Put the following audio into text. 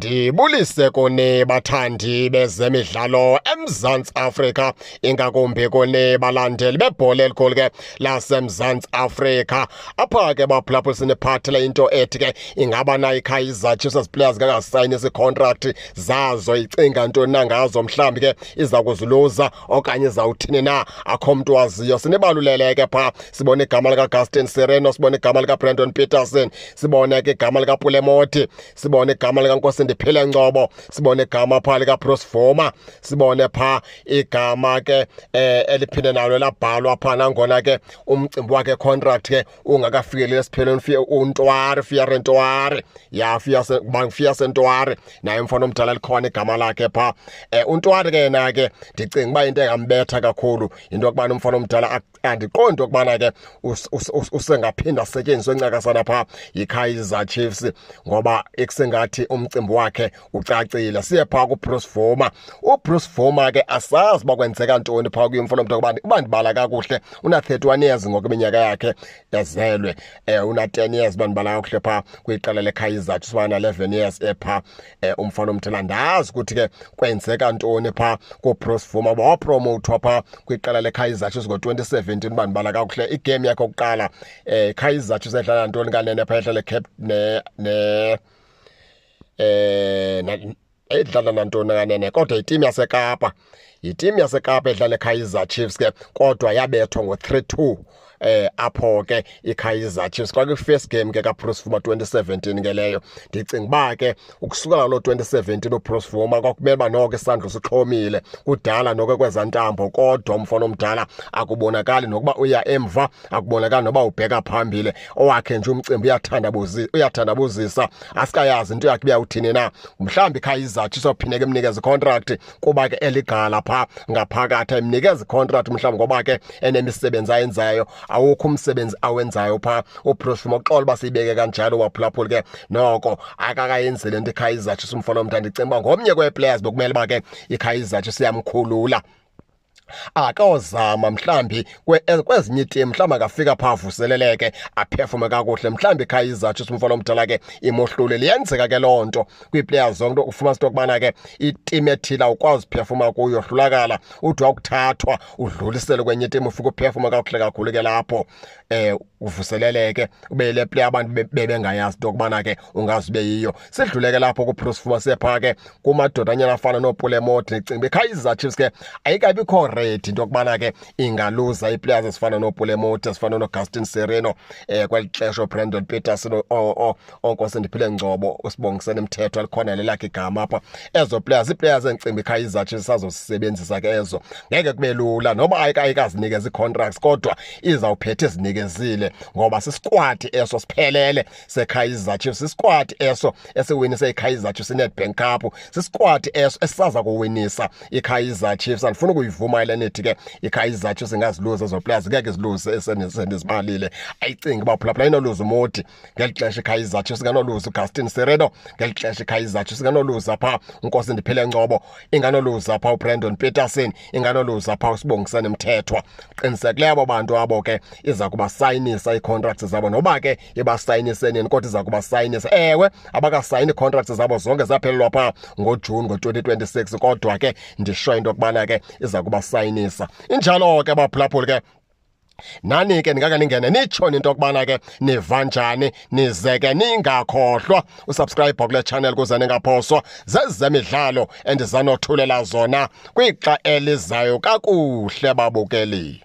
Ndibulise kuni bathandi bezemidlalo eMzantsi Afrika, ingakumbi kuni balandeli bebhola elikhulu ke laseMzantsi Afrika. Apha ke baphulaphula siniphathele into ethi ke ingaba na iKaizer Chiefs players kangasayinisi contract zazo, icinga ntoni na ngazo, mhlawumbi ke iza kuziluza okanye izawuthini na, akho mntu waziyo. Sinibalulele ke phaa, sibone igama likaGaston Sirino, sibone igama likaBrandon Petersen, sibone ke igama likaPule Mmodi, sibone igama likaNkosindiphile Ngcobo, sibone igama phaa likaBruce Bvuma, sibone phaa igama ke eliphinde nalo labhalwa phaa nangona ke umcimbi wakhe contract ke ungakafikeleli esiphelweni, uNtwari Fiare Ntwari, ya Fiya Sentwari, naye umfana omdala likhona igama lakhe phaa. UNtwari ke yena ke ndicinga uba into engambetha kakhulu yinto yokubana umfana omdala andiqondi okubana ke usengaphinda asetyenziswe ncakasana phaa yiKaizer Chiefs, ngoba ekusengathi umcimbi wakhe ucacile. Siye phaa kuBruce Bvuma. UBruce Bvuma ke asazi uba kwenzeka ntoni phaa kuye umfana omdala, kuba uba ndibala kakuhle una 31 years ngoku iminyaka yakhe ezelwe, una 10 years uba ndibala kakuhle phaa kwiqela leKaizer Chiefs, ubana 11 years ephaa umfana omdala. Andazi ukuthi ke kwenzeka ntoni phaa kuBruce Bvuma, wapromotwa phaa kwiqela leKaizer Chiefs ngo-2017 uba ndibala kakuhle. Igame yakhe yokuqala Kaizer Chiefs edlala ntoni kanene phaa, edlala Cape ne ne eh edlala nantoni kanene, kodwa itimu yaseKapa, yitimu yaseKapa edlala eKaizer Chiefs ke, kodwa yabethwa ngo-3-2 apho ke iKaizer Chiefs. Kwaku first game ke kaBruce Bvuma 2017 ke leyo. Ndicinga uba ke ukusukela lo 2017 uBruce Bvuma kwakumele uba noko isandla sixhomile kudala noko kwezantambo, kodwa umfana omdala akubonakali nokuba uya emva, akubonakali noba ubheka phambili. Owakhe nje umcimbi uyathandabuzisa, asikayazi into yakhe uyawuthini na. Mhlawumbi iKaizer Chiefs ophinde ke imnikeze icontract, kuba ke eligala phaa ngaphakathi ayimnikeza icontract, mhlawumbi ngoba ke enemisebenzi ayenzayo. Awukho umsebenzi awenzayo phaa uBruce Bvuma, uxolo uba siyibeke kanjalo, waphulaphula ke noko akakayenzi le nto iKaizer Chiefs umfana omdala. Ndicinga uba ngomnye kwee-players bekumele uba ke iKaizer Chiefs iyamkhulula, akawuzama mhlambi kwezinye iitimu, mhlawumbi angafika phaa avuseleleke, aperforme kakuhle. Mhlawumbi iKaizer Chiefs umfana omdala ke imohlule. Liyenzeka ke loo nto kwii-players zonke, ufumanisa into yokubana ke itimu ethile awukwazi uperforma kuyo, hlulakala, uthi wakuthathwa udluliselwe kwenye itimu, ufike uperforme kakuhle kakhulu ke lapho, uvuseleleke, ube yile player abantu bebengayazi into yokubana ke ungaze ube yiyo. Sidlule ke lapho kuBruce Bvuma, siyephaa ke kumadodanyana afana nooPule Mmodi. Ndicinga iKaizer Chiefs ke ayikabikho ready into yokubana ke ingaluza ii-players ezifana nooPule Mmodi, ezifana noGaston Sirino, kweli xesha uBrandon Petersen, oNkosindiphile Ngcobo, uSibongiseni Mthethwa, likhona lelakhe igama apha. Ezo players, ii-players endicinga iKaizer Chiefs sazosebenzisa ke ezo, ngeke kube lula noba ayikazinikeza ii-contracts, kodwa izawuphetha izinikezile, ngoba sisquad eso siphelele seKaizer Chiefs, sisquad eso esiwinise iKaizer Chiefs iNedbank Cup, sisquad eso esisaza kuwinisa iKaizer Chiefs. Andifuna ukuyivuma le nithi ke iKaizer Chiefs ingaziluza ezo players, ngeke ziluze esendizibalile. Ayicingi uba phulaphula inoluza uModi ngeli xesha iKaizer Chiefs, inganoluza uGaston Sirino ngeli xesha iKaizer Chiefs, inganoluza phaa uNkosindiphile Ngcobo, inganoluza phaa uBrandon Petersen, inganoluza phaa uSibongiseni Mthethwa. Qinisekileyo abo bantu abo ke iza kubasayinisa ii-contracts zabo, noba ke ibasayinise nini, kodwa iza kubasayinisa. Ewe, abakasayini ii-contracts zabo zonke, zaphelelwa phaa ngoJuni ngo-2026, kodwa ke ndisho into yokubana ke iza kubasayinisa. Injalo ke baphulaphuli ke, nani ke ningake ningene nitsho into yokubana ke niva njani, nize ke ningakhohlwa usubscribe kule channel kuze ningaphoswa zezemidlalo endizanothulela zona kwixa elizayo. Kakuhle babukeli.